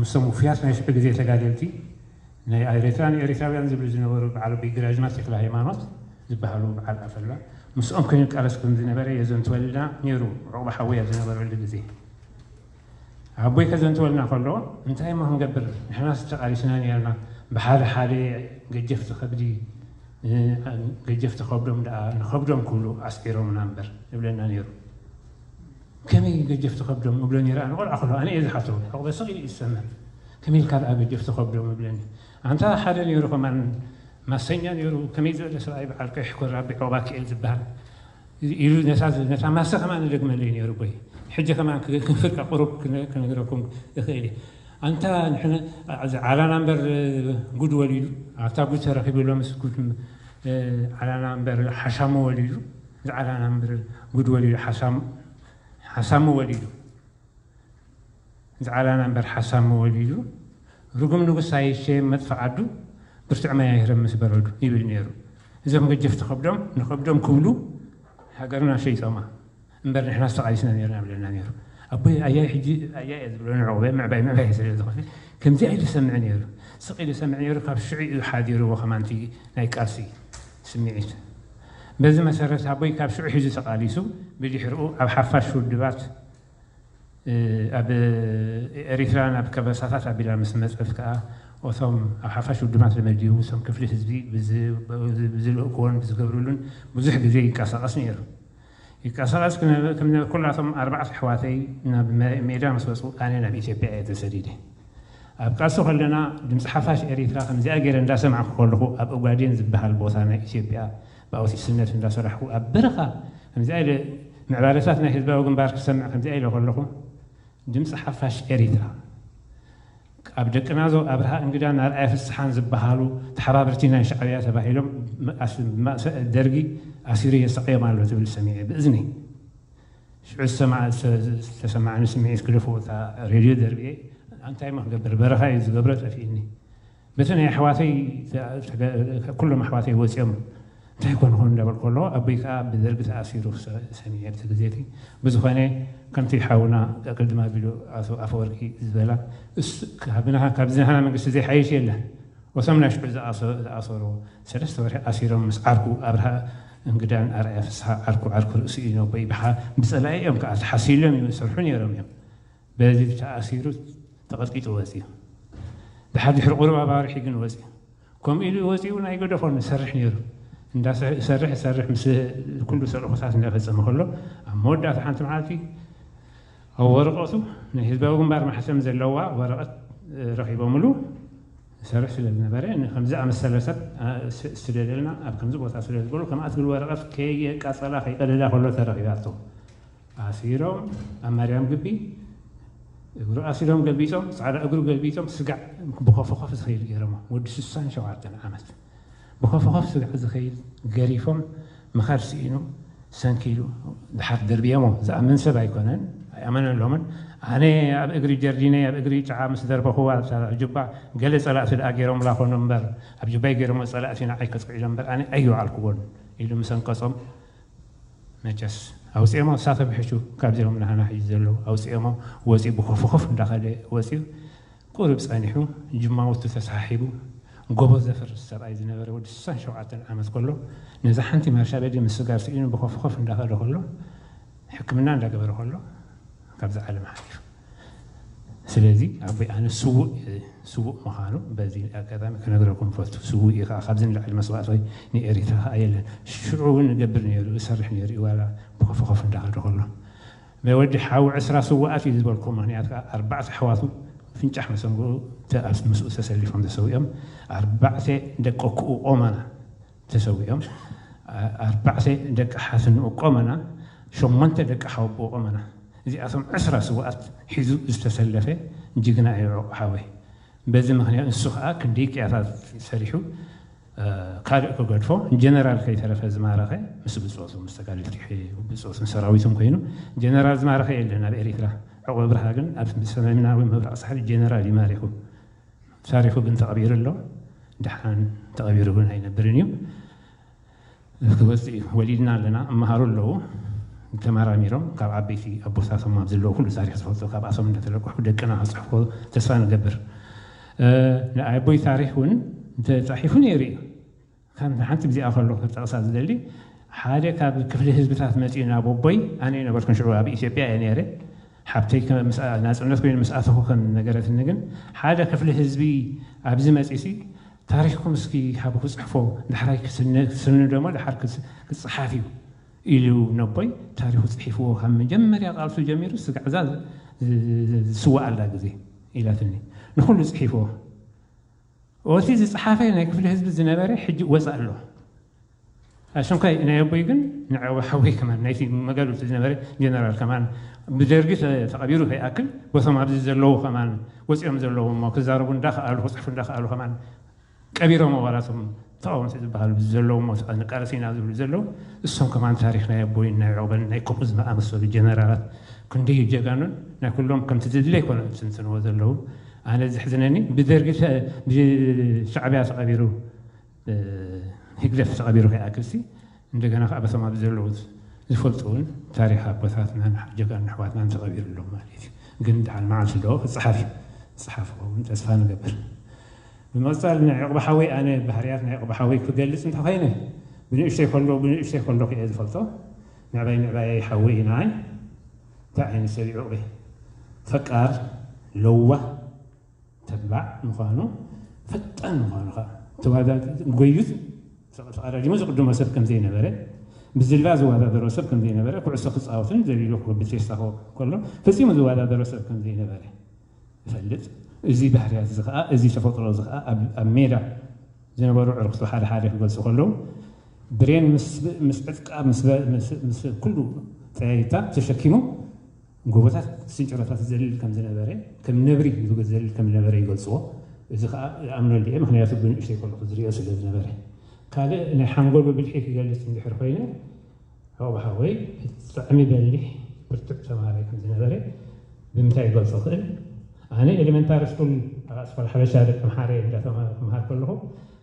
ምስቶም ውፉያት ናይ ሽዑ ግዜ ተጋደልቲ ናይ ኤርትራን ኤርትራውያን ዝብሉ ዝነበሩ በዓል ኣቦይ ግራዝማች ተክለ ሃይማኖት ዝበሃሉ በዓል ኣፈላ ምስኦም ኮይኑ ይቃለስ ከም ዝነበረ የዘንትወልና ነይሩ። ዕቑባ ሓወይ ኣብ ዝነበረሉ ግዜ ኣቦይ ከዘንትወልና ከሎ እንታይ እሞ ክንገብር ንሕናስ ተቓሊስና ነርና ብሓደ ሓደ ገጀፍቲ ከብዲ ገጀፍቲ ከብዶም ደኣ ንኸብዶም ክብሉ ኣስዒሮምና እምበር ይብለና ነይሩ። ከመይ ገጀፍቲ ከብዶም እብሎ ነይረ ኣነ ቆልዓ ከሎ ኣነ እየ ዝሓቶ ዕቑበ ስቕ ኢሉ እዩ ዝሰምዕ። ከመይ ኢልካ ደኣ ገጀፍቲ ከብዶም እብለኒ ኣንታ ሓደ ነይሩ ከማን ማሰኛ ነይሩ ከመይ ዝበለ ሰብኣይ በዓል ቀይሕ ኮራ ኣቢ ዕቑባ ክኤል ዝበሃል ኢሉ ነታ ማሰ ከማን ይደግመለይ ነይሩ ኣቦይ። ሕጂ ከማን ክፍርቃ ቁሩብ ክነግረኩም እኽእል እየ። ኣንታ ንሕና ዓላና እምበር ጉድ ወሊዱ ኣብታ ጉድ ተረኺቡ ሎምስ ጉድ ዓላና እምበር ሓሳሙ ወሊዱ ዝዓላና እምበር ጉድ ወሊዱ ሓሳሙ ወሊዱ ዝዓላና እምበር ሓሳሙ ወሊዱ ርጉም ንጉስ ኣይሸየም መጥፍእ ዓዱ ብርቱዕ ማይ ኣይህረም ምስ በረዱ ይብል ነይሩ። እዞም ገጀፍቲ ከብዶም ንኸብዶም ክብሉ ሃገርና ሸይጦማ እምበር ንሕና ዝተቓሊስና ነርና ብለና ነይሩ። ኣቦይ ኣያይ ሕጂ ኣያይ እየ ዝብሎ ንዕቑበ ምዕባይ ምዕባይ ስለ ዝኾነ ከምዚ ኢሉ ሰምዕ ነይሩ። ስቕ ኢሉ ሰምዕ ነይሩ። ካብ ሽዑ እዩ ሓዲርዎ ከማንቲ ናይ ቃልሲ ስምዒት። በዚ መሰረት ኣቦይ ካብ ሽዑ ሒዙ ተቓሊሱ ብድሕሪኡ ኣብ ሓፋሽ ውድባት ኣብ ኤሪትራ ናብ ከበሳታት ኣቢላ ምስ መፀት ከዓ እቶም ኣብ ሓፋሽ ውድባት ተመዲቡ እቶም ክፍሊ ህዝቢ ብዝልእክዎን ብዝገብርሉን ብዙሕ ግዜ ይቀሳቐስ ነይሩ። ይቀሳቐስ ክነበ- ከም ኩላቶም ኣርባዕተ ኣሕዋተይ ናብ መ- ሜዳ ምስ ወፁ ኣነ ናብ ኢትዮጵያ እየ ተሰዲደ። ኣብ ቃልሲ ከለና ድምፂ ሓፋሽ ኤሪትራ ከምዚኣ ገይረ እንዳሰማዕኩ ከለኹ ኣብ ኦጋዴን ዝበሃል ቦታ ናይ ኢትዮጵያ ብኣውቲስትነት እንዳሰራሕኩ ኣብ በረኻ ከምዚኣ ኢለ ምዕባለታት ናይ ህዝባዊ ግንባር ክሰምዕ ከምዚኣ ኢለ ከለኹ ድምፂ ሓፋሽ ኤሪትራ ኣብ ደቂ ናዞ ኣብርሃ እንግዳን ኣርኣያ ፍስሓን ዝበሃሉ ተሓባበርቲ ናይ ሻዕብያ ተባሂሎም ደርጊ ኣሲሩ የሰቕዮም ኣሎ ትብል ሰሚዐ ብእዝነይ። ሽዑ ዝተሰማዕኒ ስምዒት ክደፍኦ እታ ሬድዮ ደርብየ እንታይ እሞ ክገብር በረኻ እዩ ዝገብሮ ጠፊእኒ። በቲ ናይ ኣሕዋተይ ኩሎም ኣሕዋተይ ወፂኦም እንታይ ኮን ኾን እንዳበል ከሎ ኣቦይ ከዓ ብደርጊ ተኣሲሩ ሰሚዐ ብቲ ግዜ እቲ። ብዝኾነ ከምቲ ሓውና ቅድም ኣቢሉ ኣቶ ኣፈወርቂ ዝበላ ካብዚ ናህና መንግስቲ ዘይሓይሽ የለን። ወቶም ናይ ሽዑ ዝኣሰሩ ሰለስተ ወርሒ ኣሲሮም ምስ ዓርኩ ኣብርሃ እንግዳን ኣርኣያ ፍስሓ ዓርኩ ዓርኩ ርእሲ እዩ ነቦይ ብሓ ብፀላኢ እዮም ከዓ ተሓሲሎም ይሰርሑ ነይሮም እዮም። በዚ ተኣሲሩ ተቐጥቂጡ ወፂኡ። ድሓር ድሕሪ ቁሩብ ኣባርሒ ግን ወፂኡ። ከምኡ ኢሉ ወፂኡ ናይ ገደፎን ዝሰርሕ ነይሩ። እንዳሰርሕ ሰርሕ ምስ ኩሉ ተልእኾታት እንዳፈፀመ ከሎ ኣብ መወዳእታ ሓንቲ መዓልቲ ኣብ ወረቐቱ ናይ ህዝባዊ ግንባር ማሕተም ዘለዋ ወረቐት ረኺቦምሉ ዝሰርሕ ስለ ዝነበረ ከምዚ ኣመሰለ ሰብ ስደደልና ኣብ ከምዚ ቦታ ስለ ዝበሉ ከምኣ ትብል ወረቐት ከየቃፀላ ከይቀደዳ ከሎ ተረኺባቶ። ኣሲሮም ኣብ ማርያም ግቢ እግሩ ኣሲሮም ገልቢጦም ፃዕዳ እግሩ ገልቢጦም ስጋዕ ብኸፍኸፍ ዝኸይድ ገይሮሞ ወዲ ስሳን ሸውዓተን ዓመት ብኸፍኸፍ ስጋዕ ዝኸይድ ገሪፎም ምኻድ ስኢኑ ሰንኪሉ ድሓር ደርብዮሞ ዝኣምን ሰብ ኣይኮነን ኣይኣመነሎምን። ኣነ ኣብ እግሪ ጀርዲነይ ኣብ እግሪ ጨዓ ምስ ደርበኽዋ ጁባ ገለ ፀላእቲ ደኣ ገይሮምላ ኮኑ እምበር ኣብ ጁባይ ገይሮሞ ፀላእቲ ንዓይ ከፅቅዒሎም እምበር ኣነ ኣይወዓልክዎን ኢሉ ምስ ኣንቀፆም መቸስ ኣውፅኦሞ እሳቶም ሕሹ ካብዚኦም ናህና ሕጂ ዘለዉ ኣውፅኦሞ ወፂኡ ብኮፍኮፍ እንዳኸደ ወፂኡ ቁሩብ ፀኒሑ ጅማውቱ ተሳሒቡ ጎቦ ዘፍርስ ሰብኣይ ዝነበረ ወዲ ስሳን ሸውዓተን ዓመት ከሎ ነዛ ሓንቲ ማርሻ ቤዲ ምስ ስጋር ስኢኑ ብኮፍኮፍ እንዳኸደ ከሎ ሕክምና እንዳገበረ ከሎ ካብዚ ዓለም ሓሊፉ። ስለዚ ኣቦይ ኣነ ስውእ ስውእ ምዃኑ በዚ ኣጋጣሚ ክነግረኩም ፈቱ። ስውእ እዩ ከዓ ካብዚ ንላዕሊ መስዋእቲ ንኤሪትራ ከዓ የለን። ሽዑ እውን ንገብር ነይሩ እሰርሕ ነይሩ እዩ ዋላ ብኸፍኸፍ እንዳኸደ ከሎ። ወዲ ሓዊ ዕስራ ስውኣት እዩ ዝበልኩ ምክንያት ከዓ ኣርባዕተ ኣሕዋቱ ፍንጫሕ መሰንጎ ምስኡ ተሰሊፎም ተሰዊኦም ኣርባዕተ ደቀኩኡ ቆመና ተሰዊኦም ኣርባዕተ ደቂ ሓትንኡ ቆመና ሸሞንተ ደቂ ሓወቦ ቆመና እዚኣቶም ዕስራ ስውኣት ሒዙ ዝተሰለፈ ጅግና እዩ ሓወይ። በዚ ምክንያት ንሱ ከዓ ክንደይ ቅያታት ሰሪሑ ካልእ ክገድፎ ጀነራል ከይተረፈ ዝማረኸ ምስ ብፆቱ ምስ ተጋደልቲ ብፆቱ ሰራዊቶም ኮይኑ ጀነራል ዝማረኸ የለን ኣብ ኤሪትራ። ዕቑብ ኣብርሃ ግን ኣብ ሰሜናዊ ምብራቕ ሳሕል ጀነራል ይማሪኹ። ታሪኹ ግን ተቐቢሩ ኣሎ። ደሓን ተቐቢሩ እውን ኣይነብርን እዩ። ክወፅእ እዩ። ወሊድና ኣለና እመሃሩ ኣለዉ። ተመራሚሮም ካብ ዓበይቲ ኣቦታቶም ኣብ ዘለዉ ኩሉ ታሪኽ ዝፈልጡ ካብኣቶም እንዳተለቀሑ ደቅና ክፅሕፎ ተስፋ ንገብር። ንኣቦይ ታሪኽ እውን ተፃሒፉ ነይሩ እዩ። ከም ሓንቲ ብዚኣ ከሎ ክጠቕሳ ዝደሊ ሓደ ካብ ክፍሊ ህዝብታት መፂኡ ናብ ኣቦይ፣ ኣነ የነበርኩን ሽዑ ኣብ ኢትዮጵያ እየ ነይረ። ሓብተይ ናፅነት ኮይኑ ምስ ኣተኹ ከም ነገረትኒ ግን ሓደ ክፍሊ ህዝቢ ኣብዚ መፂሲ ታሪኽኩም እስኪ ሃቡ ክፅሕፎ ዳሕራይ ክስንዶ እሞ ድሓር ክፅሓፍ እዩ ኢሉ ነቦይ ታሪኹ ፅሒፍዎ ካብ መጀመርያ ቃልሱ ጀሚሩ ስጋዕዛ ዝስዋኣላ ግዜ ኢላትኒ። ንኩሉ ፅሒፍዎ። ኦቲ ዝፀሓፈ ናይ ክፍሊ ህዝቢ ዝነበረ ሕጂ ወፃ ኣሎ። ኣሽንኳይ ናይ ኣቦይ ግን ንዐወ ሓወይ ከማን ናይቲ መጋድልቲ ዝነበረ ጀነራል ከማን ብደርጊ ተቐቢሩ ከይኣክል ቦቶም ኣብዚ ዘለዉ ከማን ወፂኦም ዘለዉ እሞ ክዛረቡ እንዳኸኣሉ ክፅሕፉ እንዳኸኣሉ ከማን ቀቢሮም ኣባላቶም ተቃወምቲ ዝበሃሉ ዘለዉ እሞ ንቃለስ ኢና ዝብሉ ዘለዉ እሶም ከማን ታሪኽ ናይ ኣቦይን ናይ ዑቕበን ናይ ከምኡ ዝመኣመሰሉ ጀነራላት ክንደይ ጀጋኑን ናይ ኩሎም ከምቲ ዝድለ ይኮነ ትንትንዎ ዘለዉ። ኣነ ዝሕዝነኒ ብደርጊ ብሻዕብያ ተቐቢሩ ህግደፍ ተቐቢሩ ከይኣክልሲ እንደገና ከዓ በቶም ኣብዚ ዘለዉ ዝፈልጡ እውን ታሪኽ ኣቦታትናን ጀጋኑ ኣሕዋትናን ተቐቢሩ ኣሎ ማለት እዩ። ግን ድሓን መዓልቲ ዶ ክፅሓፍ እዩ። ክፅሓፍ ክኸውን ተስፋ ንገብር። ብምቕፃል ናይ ዕቕባ ሓወይ ኣነ ባህርያት ናይ ዕቕባ ሓወይ ክገልፅ እንተኾይነ ብንእሽተይ ከሎ ብንእሽተይ ከሎ ክየ ዝፈልጦ ምዕባይ ምዕባይ ሓወይ ናይ እንታይ ዓይነት ሰብ ዕቕበ ፈቃር ለዋ ተባዕ ምዃኑ ፈጣን ምዃኑ ከዓ ተዋዳ ጎዩት ተቐዳዲሙ ዝቕድሞ ሰብ ከም ዘይነበረ ብዝልባ ዝወዳደሮ ሰብ ከም ዘይነበረ ኩዕሶ ክፃወትን ዘሊሉ ክብል ቴስታ ከሎ ፈፂሙ ዝወዳደሮ ሰብ ከም ዘይነበረ ይፈልጥ። እዚ ባህርያት እዚ ከዓ እዚ ተፈጥሮ እዚ ከዓ ኣብ ሜዳ ዝነበሩ ዕርክቱ ሓደ ሓደ ክገልፁ ከለዉ ብሬን ምስ ዕጥቃ ምስ ኩሉ ጠያይታ ተሸኪሙ ጎቦታት ስንጭሮታት ዘልል ከም ዝነበረ ከም ነብሪ ዝዘልል ከም ዝነበረ ይገልፅዎ። እዚ ከዓ ኣምነሉ እየ ምክንያቱ ብንእሽተይ ከለኩ ዝሪኦ ስለ ዝነበረ። ካልእ ናይ ሓንጎሉ ብልሒ ክገልፅ እንድሕር ኮይነ ሓወ ሓወይ ብጣዕሚ በሊሕ ብርቱዕ ተምሃራይ ከም ዝነበረ ብምንታይ ይገልፆ ክእል? ኣነ ኤሌመንታሪ ስኩል ኣስፋል ሓበሻ ደቂ ኣምሓረ እንዳተምሃር ከለኹ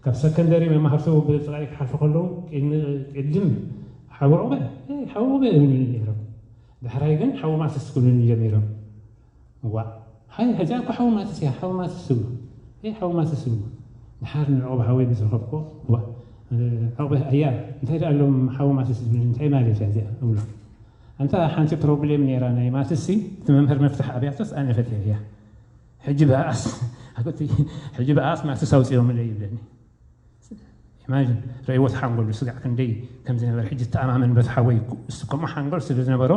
ካብ ሰከንደሪ መማህርቱ ብጥቓይ ክሓልፉ ከለዉ ቅድም ሓወ ዑቕበ ሓወ ዑቕበ ይብሉኒ ነይሮም። ዳሕራይ ግን ሓወ ማስስ ክብሉኒ ጀሚሮም። ዋ ሓይ ሕዚኣ እኮ ሓወ ማስስ እያ ሓወ ማስስ ትብሉ ሓወ ማስስ ትብሉ። ድሓር ንዑቕበ ሓወይ ብዝረኸብኩ ዋ ዑቕበ ኣያ እንታይ ደኣ ኣሎም ሓወ ማስስ ዝብል እንታይ ማለት እያ እዚኣ እብሎ። ኣንታ ሓንቲ ፕሮብሌም ነይራ ናይ ማትሲ እቲ መምህር መፍትሕ ኣብያቶስ ኣነ ፈትያ እያ። ሕጂ ብኣስ ሕጂ ብኣስ ማትስ ኣውፅኦምለ ይብለኒ። ኢማጂን ረእይዎ ተሓንጎሉ ስጋዕ ክንደይ ከም ዝነበረ ሕጂ ተኣማመን በቲ ሓወይ እሱ ከምኡ ሓንጎል ስለ ዝነበሮ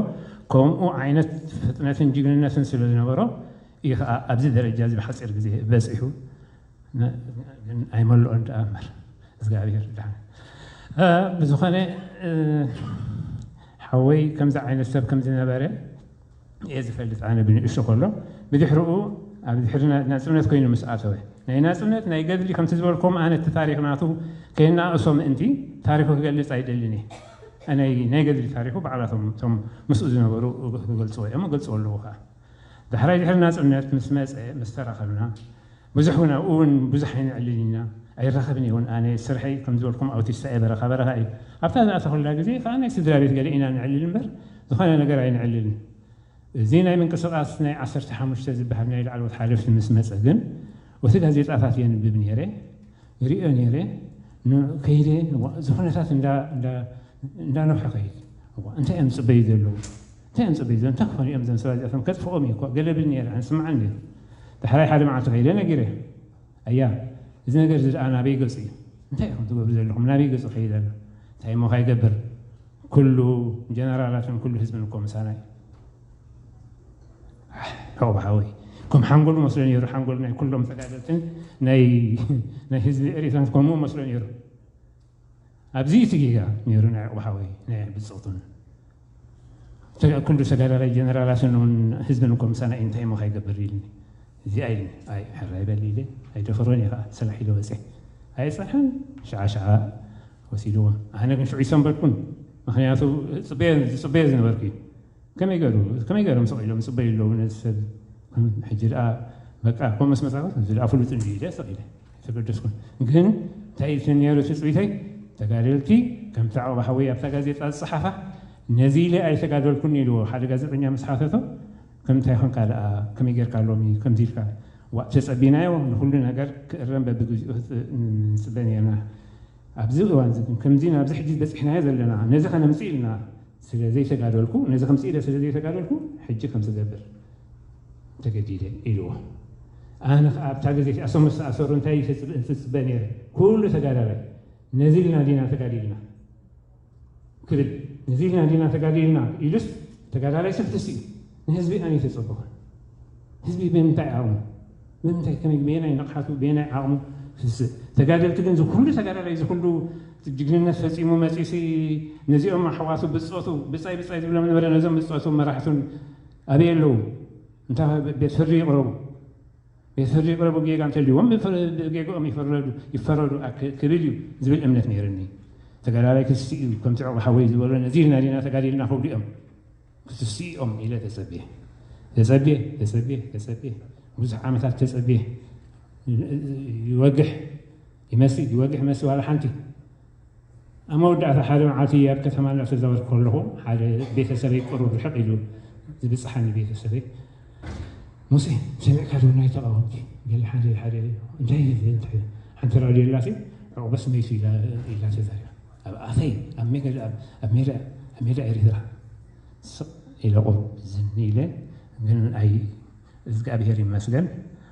ከምኡ ዓይነት ፍጥነትን ጅግንነትን ስለ ዝነበሮ እዩ ከዓ ኣብዚ ደረጃ እዚ ብሓፂር ግዜ በፂሑ። ግን ኣይመልኦን ደኣ እምበር እግዚኣብሔር ድሓን ብዝኾነ ሓወይ ከምዚ ዓይነት ሰብ ከም ዝነበረ እየ ዝፈልጥ ኣነ ብንእሽቶ ከሎ ብድሕሪኡ ኣብ ድሕሪ ናፅነት ኮይኑ ምስ ኣተወ ናይ ናፅነት ናይ ገድሊ ከምቲ ዝበልኩም ኣነ እቲ ታሪክ ናቱ ከየናእሶ ምእንቲ ታሪኩ ክገልፅ ኣይደልን እየ። ናይ ገድሊ ታሪኩ ባዕላቶም እቶም ምስኡ ዝነበሩ ክገልፅዎ እዮም ገልፅዎ ኣለዉ ከዓ ዳሕራይ ድሕሪ ናፅነት ምስ መፀ ምስ ተራኸብና ብዙሕ እውን ኣብኡ እውን ብዙሕ ኣይንዕልል ኢና ኣይራኸብን እውን ኣነ ስርሐይ ከም ዝበልኩም ኣውቲስታ እየ በረኻ በረኻ እዩ ኣብታ ዝኣተኹላ ግዜ ከዓ ናይ ስድራ ቤት ገለ ኢና ንዕልል እምበር ዝኾነ ነገር ኣይንዕልልን። እዚ ናይ ምንቅስቃስ ናይ ዓሰርተ ሓሙሽተ ዝበሃል ናይ ላዕለዎት ሓለፍቲ ምስ መፀ ግን እቲ ጋዜጣታት የንብብ ነይረ ይሪኦ ነይረ። ከይደ እዚ ኩነታት እንዳነውሐ ከይድ እንታይ እዮም ዝፅበዩ ዘለዉ እንታይ እዮም ዝፅበዩ ዘለዉ እንታይ ክኾኑ እዮም ዘም ሰባት እዚኣቶም ከጥፍኦም እዩ ገለ ብል ነይረ ኣንስምዓን ነይሩ። ዳሕራይ ሓደ መዓልቲ ከይደ ነጊረ ኣያ እዚ ነገር እዚ ደኣ ናበይ ገፁ እዩ እንታይ ኢኹም ትገብሩ ዘለኹም ናበይ ገፁ ከይድ ኣሎ እንታይ እሞ ካይገብር ኩሉ ጀነራላትን ኩሉ ህዝብን እኮ ምሳና እዩ። ዑቕበ ሓወይ ከም ሓንጎሉ መስሎ ነይሩ ሓንጎሉ ናይ ኩሎም ተጋደልትን ናይ ህዝቢ ኤሪትራን ከምኡ መስሎ ነይሩ። ኣብዚ እቲ ጌጋ ነይሩ ናይ ዑቕበ ሓወይ ናይ ብፅቕቱን ኩሉ ተጋዳላይ ጀነራላትን እውን ህዝብን እኮ ምሳና እዩ እንታይ እሞ ካይገብር ኢልኒ። እዚኣ ኢልኒ ኣይ ሕራይ በል ኢለ ኣይደፈሮን እየ ከዓ ሰላሕ ኢለ ወፀ። ኣይፀንሐን ሽዓ ሽዓ ወሲድዎም ኣነ ግን ሽዑ ይሰንበድኩን ምክንያቱ ዝፅበየ ዝነበርኩ እዩ። ከመይ ገሩ ከመይ ገሮም ስቕ ኢሎም ዝፅበዩ ኣለዉ ነዚ ሰብ ሕጂ ደኣ በቃ ኮመስ መፃወት እዚ ደኣ ፍሉጥ እንዲ ኢለ ስቕ ኢለ ተገደስኩን ግን እንታይ እቲ ነይሩ ትፅቢተይ ተጋደልቲ ከምቲ ዓቕባ ሓወይ ኣብታ ጋዜጣ ዝፀሓፋ ነዚ ኢለ ኣይተጋደልኩን ኢልዎ ሓደ ጋዜጠኛ ምስ ሓተቶ፣ ከምንታይ ኾንካ ደኣ፣ ከመይ ጌርካ ሎሚ ከምዚ ኢልካ? ዋ፣ ተጸቢናዮ ንኹሉ ነገር ክእረም በብግዚኡ ንጽበ ነርና። ኣብዚ እዋን እዚ ግን ከምዚ ናብዚ ሕጂ በጺሕናዮ ዘለና ነዚ ከነምጽእ ኢልና ስለ ዘይተጋደልኩ፣ ነዚ ከምጽእ ኢለ ስለ ዘይተጋደልኩ ሕጂ ከምዚ ገብር ተገዲደ ኢልዎ። ኣነ ከኣ ኣብታ ግዜ እቲኣ እሶም ምስ ተኣሰሩ እንታይ እየ ዝጽበ ነይረ? ኩሉ ተጋዳላይ ነዚ ኢልና ዲና ተጋዲልና ክብል፣ ነዚ ኢልና ዲና ተጋዲልና ኢሉስ ተጋዳላይ ሰብ ትስእ ንህዝቢ ኣነ ተጸበኹ። ህዝቢ ብምንታይ ዓቕሙ፣ ብምንታይ ከመይ፣ በየናይ ንቕሓቱ፣ በየናይ ዓቕሙ ትስእ? ተጋደልቲ ግን ዝኩሉ ተጋዳላይ ዝኩሉ ጅግንነት ፈጺሙ መጺሲ ነዚኦም ኣሕዋቱ ብጾቱ ብጻይ ብጻይ ዝብሎም ነበረ። ነዞም ብጾቱ መራሕቱን ኣበይ ኣለዉ? እንታ ቤት ፍርዲ ይቕረቡ፣ ቤት ፍርዲ ይቕረቡ፣ ጌጋ እንተልይዎም ብፍር-፣ ብጌግኦም ይፈረዱ፣ ይፈረዱ ኣክ-፣ ክብል እዩ ዝብል እምነት ነይርኒ። ተጋዳላይ ክስቲ እዩ፣ ከምቲ ዕቑ ሓወይ ዝበሎ፣ ነዚ ኢልና ዲና ተጋዲልና ክብሉ እዮም። ክትስኦም ኢለ ተጸብየ። ተጸብየ፣ ተጸብየ፣ ተጸብየ። ብዙሕ ዓመታት ተጸብየ። ይወግሕ ይመስል፣ ይወግሕ ይመስል፣ ዋላ ሓንቲ። ኣብ መወዳእታ ሓደ መዓልቲ ኣብ ከተማ እናተዛወርኩ ከለኹ፣ ሓደ ቤተሰበይ ቅሩብ ርሕቕ ኢሉ ዝብጽሓኒ ቤተሰበይ፣ "ሙሴ፣ ሰሚዕካ ዶ ናይ ተቓወምቲ?" ገለ ሓደ፣ ሓደ፣ እንታይ እዩ፣ እንታይ፣ ሓንቲ ራድዮ ኣላሲ፣ "ዕቑበስ መይቱ" ኢላ፣ ኢላ ተዛሪባ። ኣብ ኣፈይ፣ ኣብ ሜዳ፣ ኣብ፣ ኣብ ሜዳ፣ ኣብ ሜዳ ኤርትራ። ስቕ ኢለ ቁብ ዝን ኢለ፣ ግን ኣይ፣ እግዚኣብሔር ይመስገን፣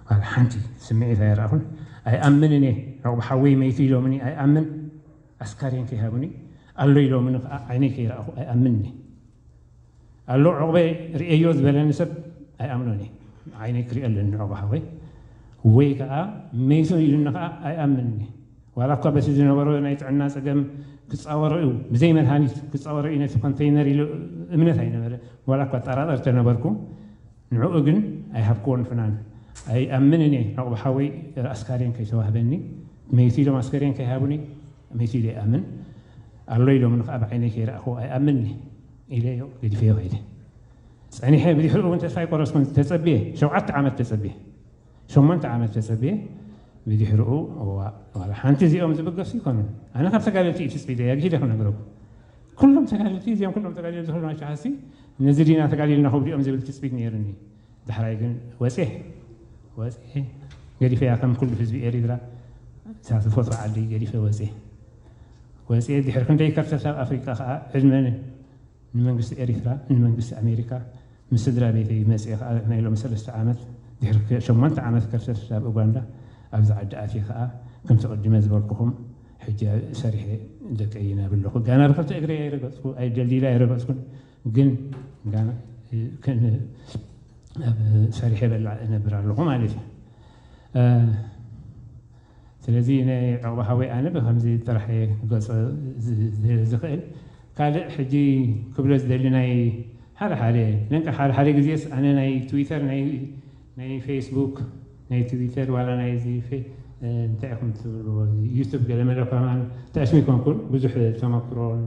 ዋላ ሓንቲ ስምዒት ኣይረኣኹን። ኣይኣምንን እየ፣ ዕቑብ ሓወይ መይቱ ኢሎምኒ፣ ኣይኣምን። ኣስካሬን ከይሃቡኒ፣ ኣሎ ኢሎምኒ ከዓ ዓይነይ ከይረኣኹ ኣይኣምንን እየ። ኣሎ ዕቑበይ ርእየዮ ዝበለኒ ሰብ ኣይኣምኖን እየ። ዓይነይ ክሪኦ ኣለኒ ዕቑብ ሓወይ። ወይ ከዓ መይቱ ኢሉኒ ከዓ ኣይኣምንን እየ። ዋላ እኳ በቲ ዝነበሮ ናይ ጥዕና ጸገም ክጻወሮ እዩ፣ ብዘይ መድሃኒት ክጻወሮ እዩ፣ ነቲ ኮንተይነር ኢሉ እምነት ኣይነበረ። ዋላ እኳ ጠራጠር ተነበርኩ፣ ንዕኡ ግን ኣይሃብክዎን ፍናን። ኣይኣምንን እየ፣ ዕቑብ ሓወይ ኣስካሬን ከይተዋህበኒ፣ መይቱ ኢሎም ኣስከሬን ከይሃቡኒ፣ መይቱ ኢለ ይኣምን። ኣሎ ኢሎምኒ ከዓ ብዓይነይ ከይረኣኹ ኣይኣምንን እየ ኢለ ገዲፈዮ ከይደ። ጸኒሐ፣ ብድሕሪኡ እውን ተስፋ ኣይቆረጽኩን። ተጸብየ፣ ሸውዓተ ዓመት ተጸብየ። ሸሞንተ ዓመት ተጸብየ። ብድሕሪኡ፣ እዋ፣ ዋላ ሓንቲ እዚኦም ዝብገሱ ይኮኑን። ኣነ ካብ ተጋደልቲ እዩ ትጽቢተይ፣ ኣግሂደ ክነግረኩም። ኩሎም ተጋደልቲ፣ እዚኦም ኩሎም ተጋደልቲ፣ ኩሎም ኣሽሓሲ፣ ነዚ ዲና ተጋዲልና ክብሉ እዮም ዝብል ትጽቢት ነይሩኒ። ዳሕራይ ግን ወጼ፣ ወጼ፣ ገዲፈያ ከም ኩሉ ህዝቢ ኤሪትራ፣ እታ ዝፈትዋ ዓዲ ገዲፈ ወጼ። ወጼ፣ ድሕሪ ክንደይ ከርተት ኣብ ኣፍሪቃ ከኣ ዕድመ ንመንግስቲ ኤሪትራ፣ ንመንግስቲ ኣሜሪካ፣ ምስ ስድራ ቤተይ መጺኤ ከኣ ናይ ሎሚ ሰለስተ ዓመት፣ ድሕሪ ከ-፣ ሸሞንተ ዓመት ከርተት ኣብ ኡጋንዳ፣ ኣብዚ ዓዲ ኣትየ ከኣ፣ ከምቲ ቅድመ ዝበልኩኹም፣ ሕጂ ሰሪሐ ደቀይ ይነብር ኣለኹ። ጋና ብክልተ እግረይ ኣይረገጽኩ፣ ኣይ ደልዲለ ኣይረገጽኩን፣ ግን ጋና፣ እ፣ ከን-፣ ኣብ ሰሪሐ በላዕ እነብር ኣለኹ ማለት እዩ። እ፣ ስለዚ ናይ ዕቑባ ሓወይ ኣነ ብከምዚ ጥራሕ እየ ክገልጾ ዝ-፣ ዝ-፣ ዝኽእል። ካልእ ሕጂ ክብሎ ዝደሊ ናይ ሓደ ሓደ፣ ለንቀ ሓደ ሓደ ግዜስ ኣነ ናይ ትዊተር፣ ናይ፣ ናይ ፌስቡክ፣ ናይ ትዊተር ዋላ ናይ እዚ ፌ-፣ እ፣ እንታይ ኢኹም ትብልዎ፣ ዩቱብ ገለ መለ ከማን ተዕሽም ይኮንኩን፣ ብዙሕ ተመክሮን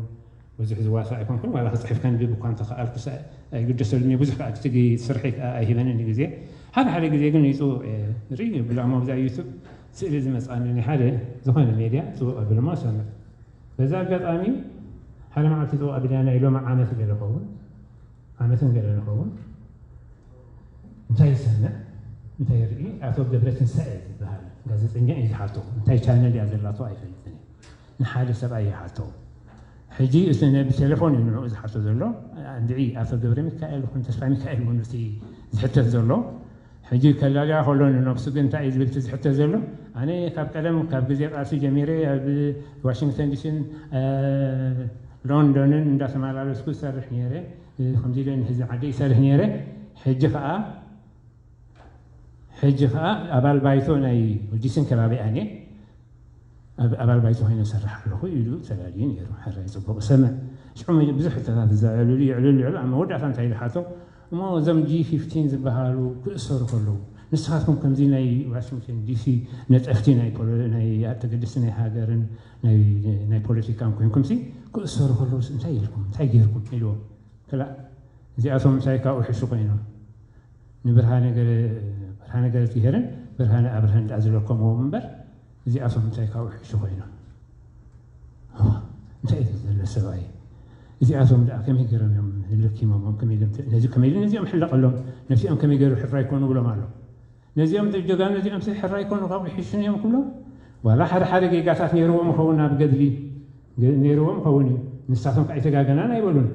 ብዙሕ ዝዋሳእ ኣይኮንኩን፣ ዋላ ክጽሕፍ ከንብብ እኳ እንተኸኣልኩስ ኣይግደሰሉን እየ። ብዙሕ ከኣ ክትግ-፣ ስርሐይ ከኣ ኣይህበንን እዩ ግዜ። ሓደ ሓደ ግዜ ግን ይጽውዕ እየ። ርኢ ብላ እሞ ኣብዛ ዩቱብ ስእሊ ዝመጽኣኒ ናይ ሓደ ዝኾነ ሜድያ ጽውዕ ኣቢሉ እሞ እሰምዕ። በዛ ኣጋጣሚ ሓደ መዓልቲ ጽውዕ ኣቢላ ናይ ሎሚ ዓመት ገለ ኸውን፣ ዓመትን ገለ ንኸውን። እንታይ ይሰምዕ? እንታይ ይርኢ? ኣቶ ገብረ ትንሳኤ ዝበሃል ጋዜጠኛ እዩ ዝሓቶ። እንታይ ቻነል እያ ዘላቶ ኣይፈልጥን እየ። ንሓደ ሰብኣይ ይሓቶ። ሕጂ እቲ ነ-፣ ብቴሌፎን እዩ ንዕኡ ዝሓቶ ዘሎ። እንድዒ ኣቶ ገብረ ሚካኤል ይኹን ተስፋ ሚካኤል እውን እቲ ዝሕተት ዘሎ። ሕጂ ከላልያ ከሎ ንነብሱ ግን እንታይ እዩ ዝብል እቲ ዝሕተት ዘሎ? ኣነ ካብ ቀደም፣ ካብ ግዜ ቃልሲ ጀሚረ ኣብ ዋሽንግተን ዲሲን፣ እ፣ ሎንዶንን እንዳተመላለስኩ ዝሰርሕ ነይረ። ከምዚ ኢለ ንህዝቢ ዓደይ ይሰርሕ ነይረ። ሕጂ ከኣ፣ ሕጂ ከኣ ኣባል ባይቶ ናይ ዲሲን ከባቢኣን እየ። ኣብ-፣ ኣባል ባይቶ ኮይነ እሰርሕ ኣለኹ ኢሉ ተላልዩ ነይሩ። ሕራይ ጽቡቕ ሰምዕ። ሽዑ ብዙሕ ሕቶታት ይዛረብሉ፣ ይዕልሉ፣ ይዕልሉ። ኣብ መወዳእታ እንታይ ኢሉ ሓቶ? እሞ እዞም ጂ ፊፍቲን ዝበሃሉ ክእሰሩ ከለዉ፣ ንስኻትኩም ከምዚ ናይ ዋሽንግተን ዲሲ ነጠፍቲ ናይ ፖሎ-፣ ናይ ተገደስቲ ናይ ሃገርን ናይ፣ ናይ ፖለቲካን ኮይንኩምሲ፣ ክእሰሩ ከለዉስ እንታይ ኢልኩም? እንታይ ጌርኩም? ኢልዎም። ክላእ፣ እዚኣቶም ምሳይ ካብኡ ሕሹ ኮይኖም። ንብርሃነ ገለ፣ ብርሃነ ገለትሄርን ብርሃነ ኣብርሀን ደኣ ዝለከምዎም እምበር፣ እዚኣቶም እንታይ ካብኡ ሕሹ ኮይኖም። እዋ፣ እንታይ እዩ ዘሎ ሰብኣይ? እዚኣቶም ደኣ ከመይ ገይሮም እዮም ለኪሞሞም? ከመይ ኢሎም ነዚ ከመይ ኢሉ ነዚኦም ሕለቐሎም? ነዚኦም ከመይ ገይሩ ሕራይ ኮኑ ብሎም ኣሎ። ነዚኦም ጀጋኑ ነዚኦም ሰብ ሕራይ ኮኑ ካብኡ ይሕሹን እዮም ክብሎም? ዋላ ሓደ ሓደ ጌጋታት ነይርዎም ይኸውን ኣብ ገድሊ፣ ገ-፣ ነይርዎም ይኸውን እዩ። ንሳቶም ከ ኣይተጋገናን ኣይበሉን።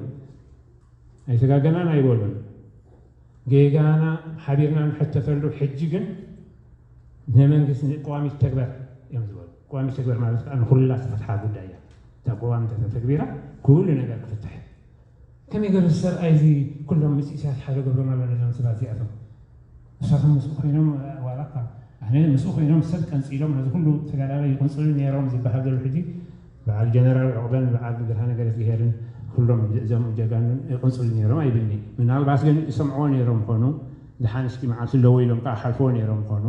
ኣይተጋገናን ኣይበሉን። ጌጋና ሓቢርና ንሕተተሉ። ሕጂ ግን ናይ መንግስቲ ቅዋም ይተግበር እዮም ዝበሉ። ቅዋም ይተግበር ማለት ከዓ ንኩላ ዝተፈትሓ ጉዳይ እያ። እታ ቅዋም እንተተተግቢራ ኩሉ ነገር ክፍትሕ እዩ። ከመይ ገይሩ እዚ ሰብኣይ እዚ ኩሎም ምስ ኢሳያስ ሓደ ገብሮም ኣሎ ነዞም ሰባት እዚኣቶም? ንሳቶም ምስኡ ኮይኖም ዋላ እኳ ኣነ ምስኡ ኮይኖም ሰብ ቀንፂሎም ነዚ ኩሉ ተጋዳላይ ይቕንፅሉ ነይሮም ዝበሃል ዘሎ ሕጂ በዓል ጀነራል ዑቕበን በዓል ብርሃነ ገረዝግሄርን ኩሎም እዞም ጀጋኑን ይቕንፅሉ ነይሮም ኣይብልኒ። ምናልባት ግን ይሰምዕዎ ነይሮም ምኾኑ፣ ድሓን እስኪ መዓልቲ ኣለዎ ኢሎም ከዓ ሓልፍዎ ነይሮም ምኾኑ።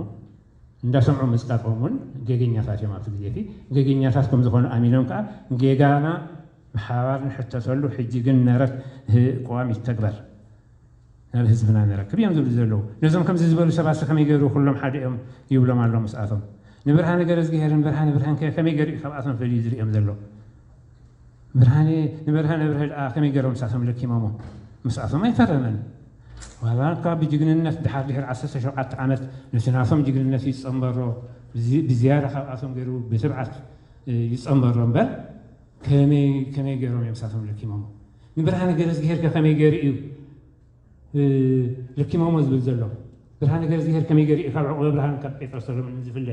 እንዳሰምዑ ምፅቃጦም እውን ጌገኛታት እዮም። ኣብቲ ግዜ እቲ ጌገኛታት ከም ዝኾኑ ኣሚኖም ከዓ ጌጋና ብሓባር ንሕተተሉ፣ ሕጂ ግን ነረት ህ-፣ ቅዋም ይተግበር፣ ናብ ህዝብና ንረክብ እዮም ዝብሉ ዘለዉ። ነዞም ከምዚ ዝበሉ ሰባት ከመይ ገይሩ ኩሎም ሓደ እዮም ይብሎም ኣሎ ምስኣቶም? ንብርሃነ ገረዝግሄርን ብርሃነ ብርሃን ከ ከመይ ገይሩ እዩ ካብኣቶም ፈልዩ ዝርእዮም ዘሎ? ብርሃነ፣ ንብርሃነ ብርሀ ደኣ ከመይ ገይሮም ምሳቶም ለኪሞሞ? ምስኣቶም ኣይፈረመን። ዋላ እኳ ብጅግንነት ድሓር ድሕሪ ዓሰርተ ሸውዓተ ዓመት ነቲ ናቶም ጅግንነት ይጸንበሮ፣ ብዚ-፣ ብዝያዳ ካብኣቶም ገይሩ ብትብዓት፣ እ፣ ይጸንበሮ እምበር፣ ከመይ፣ ከመይ ገይሮም እዮም ምሳቶም ለኪሞሞ? ንብርሃነ ገረዝግሄር ከ ከመይ ገይሩ እዩ፣ እ፣ ለኪሞሞ ዝብል ዘሎ? ብርሃነ ገረዝግሄር ከመይ ገይሩ እዩ ካብ ዕቑበ ብርሃን ካብ ጴጥሮስ ሰሎሞን ዝፍለ?